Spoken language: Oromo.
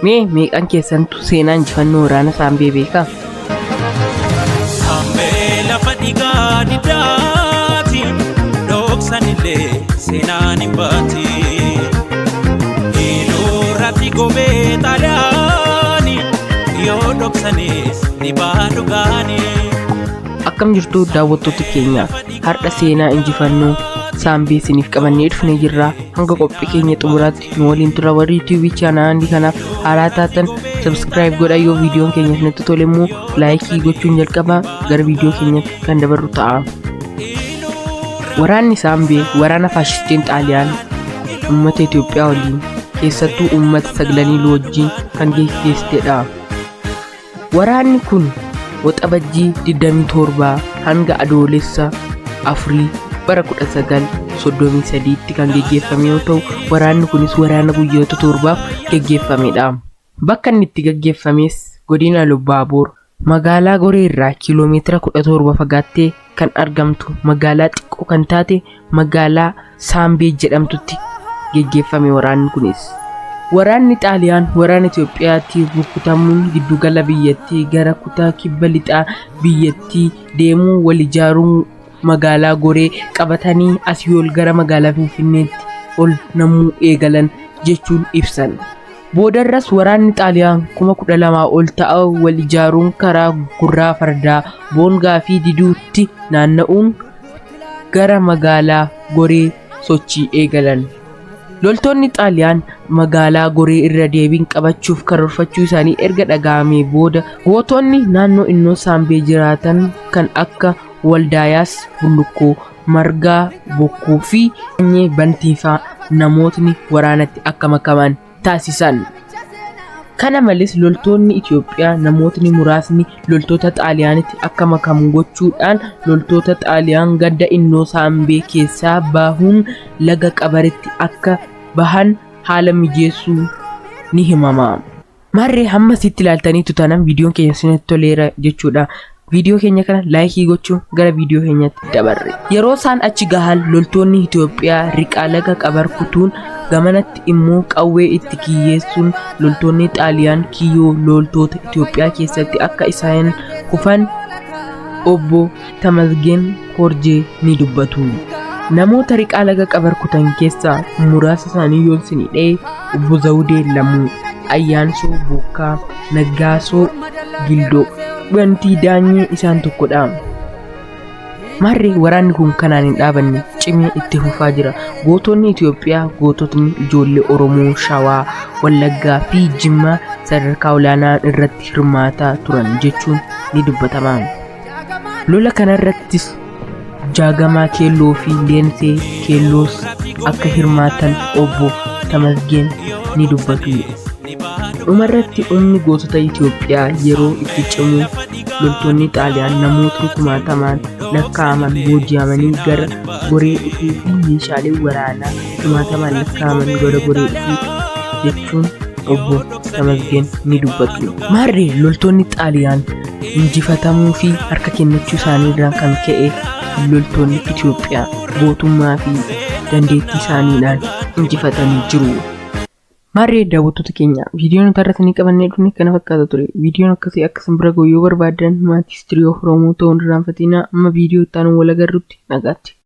Mee meeqan keessantu seenaa injifannoo waraana Saambee beeka? Saambee lafa dhiigaa diddaati, dhoksanillee seenaan hin baati. Ilurratti gobee xaaliyaani, yoo dhoksanis ni baha dhugaani. Akkam jirtu daawwattoota keenya, har'a seenaa injifannoo Saambee isiniif qabannee dhufnee jirra. Hanga qophii keenya xumuraatti nu waliin tura. Warri YouTube chaanaalii kanaaf haaraa taatan subscribe godhaa, yoo viidiyoon keenya isinitti tole immoo like gochuun jalqaba. Gara viidiyoo keenyatti kan dabarru ta'a. Waraanni Saambee waraana faashistiin Xaaliyaan uummata Itoophiyaa waliin, keessattuu uummata Saglanii wajjin kan geggeessitedha. Waraanni kun Waxabajjii 27 hanga Adoolessa 4 bara 1933tti kan geggeeffame yoo ta'u, waraanni kunis waraana guyyoota 7f geggeeffamedha. Bakka inni itti geggeeffames godina Lubbaaboor magaalaa Goree irraa kiiloomeetira 17 fagaattee kan argamtu magaalaa xiqqoo kan taate magaalaa Saambee jedhamtutti geggeeffame waraanni kunis. Waraanni Xaaliyaan waraana Itoophiyaatti rukutamuun giddugala biyyattii gara kutaa kibba lixaa biyyattii deemuu wal ijaaruun magaalaa Goree qabatanii asii ol gara magaalaa Finfinneetti ol namuu eegalan jechuun ibsan. Boodarras waraanni Xaaliyaan 12,000 ol ta'a wal ijaaruun karaa Gurraa Fardaa, Boongaa fi Diduutti naanna'uun gara magaalaa Goree sochii eegalan. Loltoonni Xaaliyaan magaalaa Goree irra deebiin qabachuuf karoorfachuu isaanii erga dhaga'amee booda, gootonni naannoo Innoo Saambee jiraatan kan akka Waldaayaas Bullukkoo, Margaa Bokkuu fi Sanyee Bantiifaa namootni waraanatti akka makaman taasisan. Kana malees loltoonni Itoophiyaa namootni muraasni loltoota Xaaliyaanitti akka makamu gochuudhaan loltoota Xaaliyaan ganda Innoo Saambee keessaa bahuun laga Qabaritti akka bahan haala mijeessuu ni himama. Maarree hamma sitti ilaaltaniitu taanaan viidiyoon keenya isinitti toleera jechuudha. Viidiyoo keenya kana like gochuun gara viidiyoo keenyatti dabarre. Yeroo isaan achi gahan loltoonni Itoophiyaa riqaa laga Qabar kutuun, gamanatti immoo qawwee itti kiyyeessuun loltoonni Xaaliyaan kiyyoo loltoota Itoophiyaa keessatti akka isaan kufan obbo Tamasgeen Korjee ni dubbatu. Namoota riqaa laga Qabar kutan keessaa muraasa isaanii yoon isinii dha'e, obbo Zawudee Lamuu, Ayyaansoo Bookkaa, Naggaasoo Gildoo, Bantii Daanyee isaan tokkodha. Maarree waraanni kun kanaan hin dhaabanne, cimee itti fufaa jira. Gootonni Itoophiyaa, goototni ijoollee Oromoo Shawaa, Wallaggaa fi Jimmaa sadarkaa olaanaa irratti hirmaataa turan jechuun ni dubbatama. Lola kanarrattis Jaagamaa Keelloo fi Leensee Keelloos akka hirmaatan obbo Tamasgeen ni dubbatu. Dhumarratti humni gootota Itoophiyaa yeroo itti cimu loltoonni Xaaliyaan namootni kumaatamaan lakkaa'aman booji'amanii gara Goree dhufuu fi meeshaaleen waraanaa kumaatamaan lakkaa'aman gara Goree dhufuu jechuun obbo Tamasgeen ni dubbatu. Maarree loltoonni Xaaliyaan injifatamuu fi harka kennachuu isaanii irraan kan ka'e loltoonni Itoophiyaa gootummaa fi dandeettii isaaniidhaan injifatanii jiru. Maarree daawwattoota keenya, viidiyoon nuti har'a isinii qabannee dhufne kana fakkaata ture. Viidiyoon akkasii akka isin bira ga'u yoo barbaaddan maatii History of Oromoo ta'uun irraanfatinaa. Amma viidiyoo itti aanuun wal agarrutti nagaatti.